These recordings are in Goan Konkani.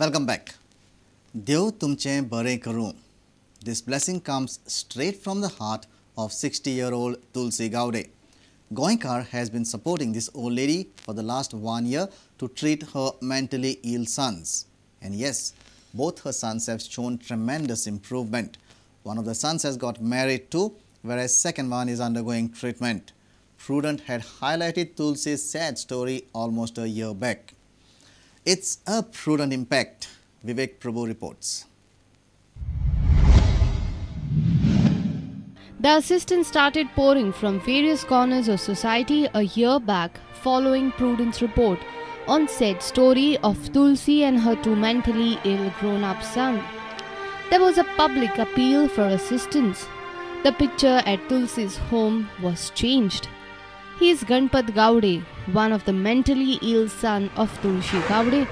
Welcome back. देव तुमचें बरें करूं. This blessing comes straight from the heart of 60-year-old Tulsi Gaude. Goenkar has been supporting this old lady for the last 1 year to treat her mentally ill sons. And yes, both her sons have shown tremendous improvement. One of the sons has got married too, whereas second one is undergoing treatment. Prudent had highlighted Tulsi's sad story almost a year back. It's a prudent impact, Vivek Prabhu reports. The assistance started pouring from various corners of society a year back following Prudent's report on said story of Tulsi and her two mentally ill grown-up son. There was a public appeal for assistance. The picture at Tulsi's home was changed. He is Ganpat Gaude, one of the mentally ill son of Tulsi Gaude.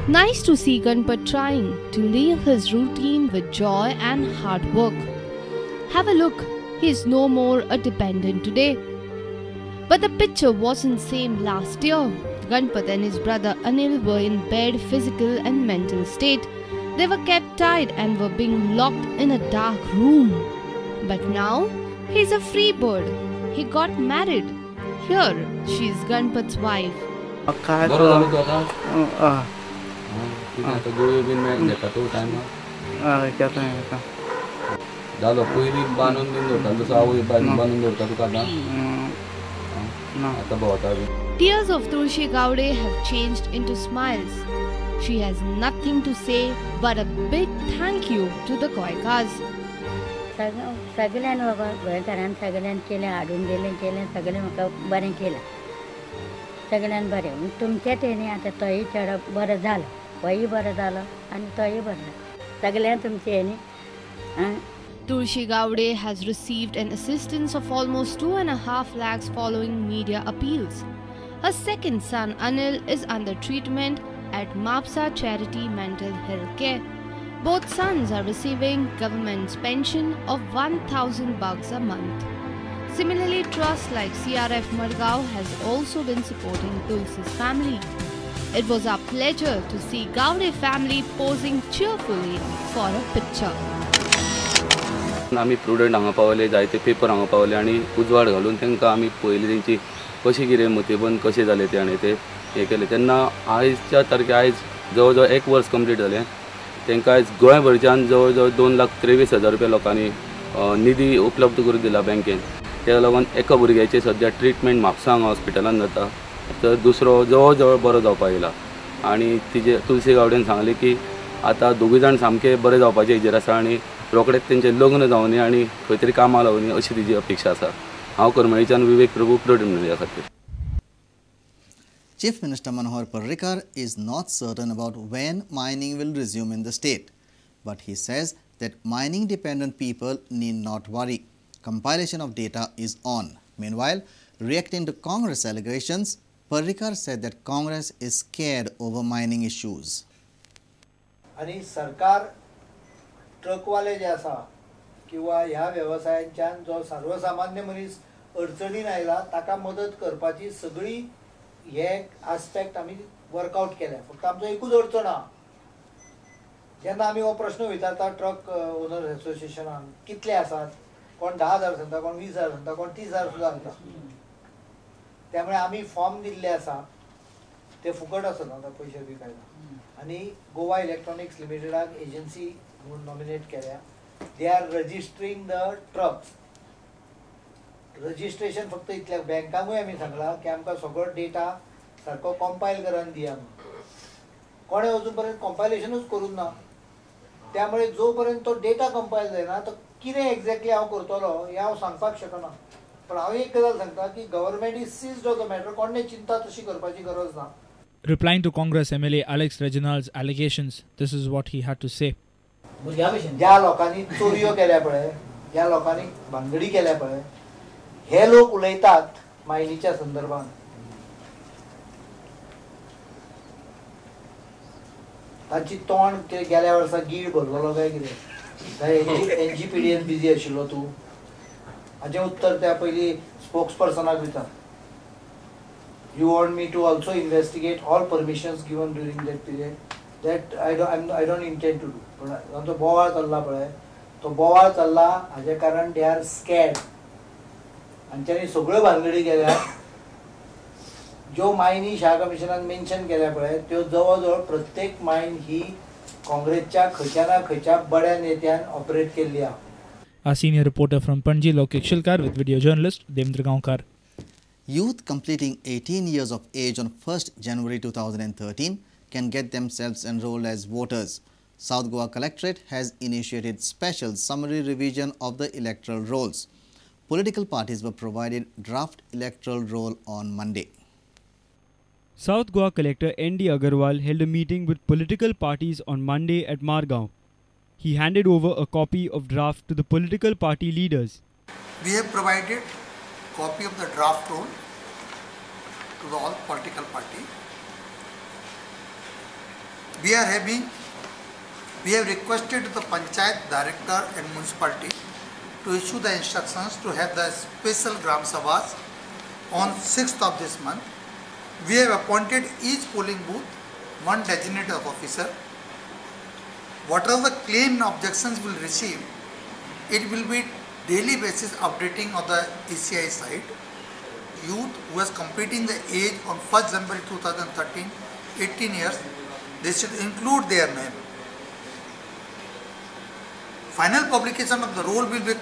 Nice to see Ganpat trying to live his routine with joy and hard work. Have a look, he is no more a dependent today. But the picture wasn't same last year. Ganpat and his brother Anil were in bad physical and mental state. They were kept tied and were being locked in a dark room. But now, he is a free bird. He got married. Here, she is Ganpat's wife. Tears of Tulsi Gaude have changed into smiles. She has nothing to say but a big thank you to the Goenkars. सगळ्यान बाबा गोंयकारान सगळ्यान केलें हाडून दिलें केलें सगळें म्हाका बरें केलें सगळ्यान बरें तुमचें तेणी आतां तोय चेडो बरो जालो होय बरो जालो आनी तोय बरो जालो सगळ्यान तुमचें हेणी. Tulsi Gaude has received an assistance of almost 2.5 lakhs following media appeals. Her second son Anil is under treatment at Mapsa Charity Mental Health Care. Both sons are receiving government's pension of 1,000 bucks a month. Similarly, trusts like CRF Margao has also been supporting Tulsi's family. It was our pleasure to see Gaude family posing cheerfully for a picture. आमी प्रुडंट हांगा पावले, जायते पेपर हांगा पावले आनी उजवाड घालून तांकां आमी पयलीं तेंची कशें कितें मतीबंद कशें जालें तें आनी ते हें केलें. तेन्ना आयच्या तारखे आयज जवळ जवळ 1 वर्स कंप्लीट जालें. तांकां आयज गोंयभरच्यान जवळ जवळ 2,23,000 रुपया लोकांनी निधी उपलब्ध करून दिला बँकेन. ताका लागून एका भुरग्याची सद्या ट्रिटमेंट म्हापसा हांगा हॉस्पिटलान जाता, तर दुसरो जवळ जवळ बरो जावपाक येयला. आनी तिजे तुलसी गावडेन सांगलें की आतां दोगूय जाण सामके बरे जावपाचे हेजेर आसा आनी रोखडेच तेंचें लग्न जावनी आनी खंय तरी कामां लावनी अशी तिजी अपेक्षा आसा. हांव करमळीच्यान विवेक प्रभू, प्रुडंट मिडिया खातीर. Chief Minister Manohar Parrikar is not certain about when mining will resume in the state. But he says that mining dependent people need not worry. Compilation of data is on. Meanwhile, reacting to Congress allegations, Parrikar said that Congress is scared over mining issues. आणि सरकार ट्रकवाले जे आसा किंवा ह्या वेवसायांच्यान जो सर्वसामान्य मनीस अडचणीन आयला ताका मदत करपाची सगळी हे आस्पेक्ट आमी वर्कआउट केल्या. फक्त आमचो एकूच अडचण आहा, जेन्ना आमी हो प्रश्न विचारता ट्रक ओनर एसोसिएशनान कितले आसात, कोण 10,000 सांगता, कोण 20,000 सांगता, कोण 30,000 सुद्दां सांगता. त्यामुळे आमी फॉर्म दिल्ले आसा ते फुकट आसना, आतां पयशे बी काय ना. आनी गोवा इलेक्ट्रॉनिक्स लिमिटेडाक एजन्सी म्हणून नॉमिनेट केल्या. They are registering the trucks. Registration फक्त इतल्या बँकांकूय आमी सांगलां की आमकां सगळो डेटा सारको कंपायल करून दिया म्हणून. कोणें अजून पर्यंत कंपायलेशनूच करूंक ना. त्यामुळे जो पर्यंत तो डेटा कंपायल जायना तो कितें एक्झॅक्टली हांव करतलो हें हांव सांगपाक शकना. पण हांव एक गजाल सांगता की government is seized of the matter. कोणें चिंता तशी करपाची गरज ना. Replying to Congress MLA Alex Reginald's allegations, this is what he had to say. ज्या लोकांनी चोरयो केल्या पळय, ज्या लोकांनी भानगडी केल्या पळय, हे लोक उलयतात मायनीच्या संदर्भात. तांची तोंड गेल्या वर्सा गीळ भरलेलो काय कितें, एनजीपीडीएन बिजी आशिल्लो तूं, हाचें उत्तर त्या पयलीं स्पोक्स पर्सनाक विचार. You want me to also investigate all permissions given during that period? That I don't intend to do. पण तांचो बोवाळ चल्ला पळय, तो बोवाळ चल्ला हाजे कारण they are scared. हांच्यांनी सगळ्यो भानगडी केल्या. ज्यो मायनी शाह कमिशनान मेन्शन केल्या पळय त्यो जवळ जवळ प्रत्येक मायन ही काँग्रेसच्या खंयच्या ना खंयच्या बड्या नेत्यान ऑपरेट केल्ली आहा. Our senior reporter from Panaji, Lokik Shilkar, with video journalist Devendra Gaonkar. Youth completing 18 years of age on 1st January 2013 can get themselves enrolled as voters. South Goa Collectorate has initiated special summary revision of the electoral rolls. Political parties were provided draft electoral roll on Monday. South Goa Collector N.D. Agarwal held a meeting with political parties on Monday at Margao. He handed over a copy of draft to the political party leaders. We have provided copy of the draft roll to the all political party. We have requested the panchayat director and municipality to issue the instructions to have the special Gram Sabhas on 6th of this month. We have appointed each polling booth one designated officer. Whatever the claim and objections will receive, it will be daily basis updating of the ECI site. Youth who is completing the age on 1st January 2013, 18 years, they should include their name. Final publication of the roll will be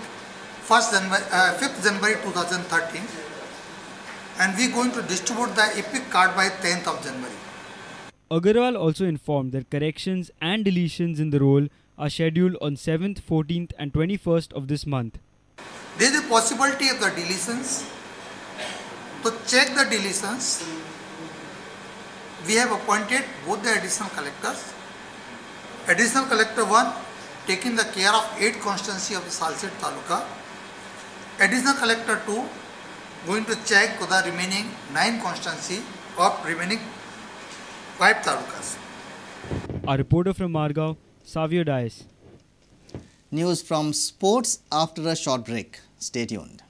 5th January 2013, and we are going to distribute the EPIC card by 10th of January. Agarwal also informed that corrections and deletions in the roll are scheduled on 7th, 14th and 21st of this month. There is a possibility of the deletions. To check the deletions, we have appointed both the additional collectors. Additional collector 1 taking the care of 8 constituency of the Salcete Taluka. Additional collector 2 going to check the remaining 9 constituency of remaining 5 talukas. Our reporter from Margao, Savio Dias. News from sports after a short break. Stay tuned.